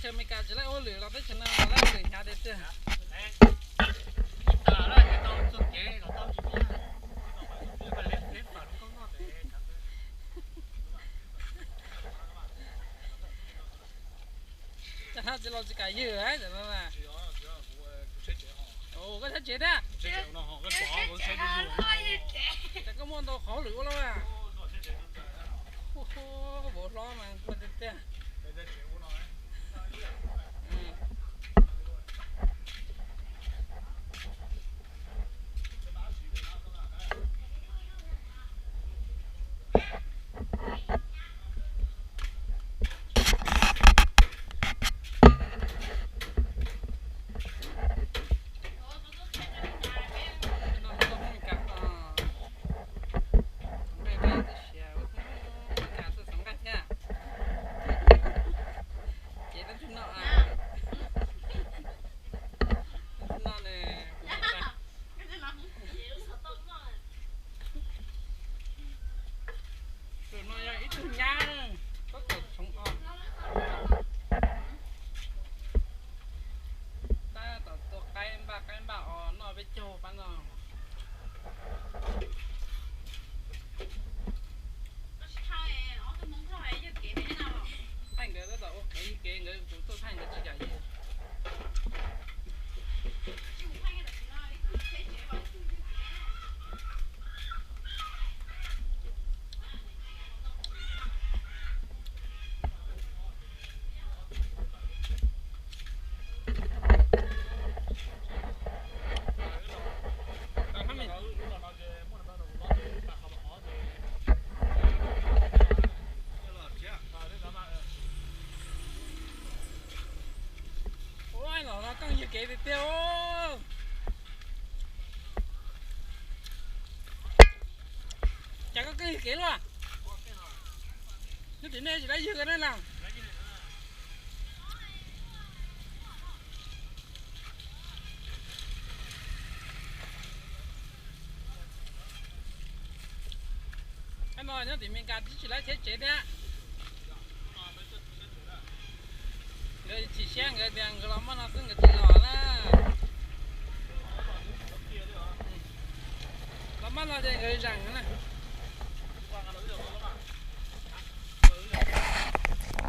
Chaw Amelikas tsis laib ua hauj lwm los teb chaws no los laib ua hauj lwm hnyav tiag tiag. Cov no tsis los tsis kam ywg cov no na. Koj tshawb tsev thiab. Ces koj muaj ntau qhov hauj lwm ua lauj. Vauv hlob mas kua tiag tiag. Ces tab sis no, tab sis no nws, tus no yog ib tug nyab, tab tom txhoov os. Tab tom tua qaib npaj qaib npaj os, noj peb caug pab no. Thaij nkawd tab tom ua qhev yug kev, nkawd kuv tuaj thaij nkawd tsis kam yug. Ua los no koj yug kev tiag tiag. Cas koj koj yug kev luaj? Nyob tim nej tsis laib yug koj ne na. Ab no nyob tim Meskas tsis laib cheb tsev thiab. Nkawd chim siab nkawd tias nkawd los maj no xwb nkawd tsis los na. Los maj no ces nkawd zeem na.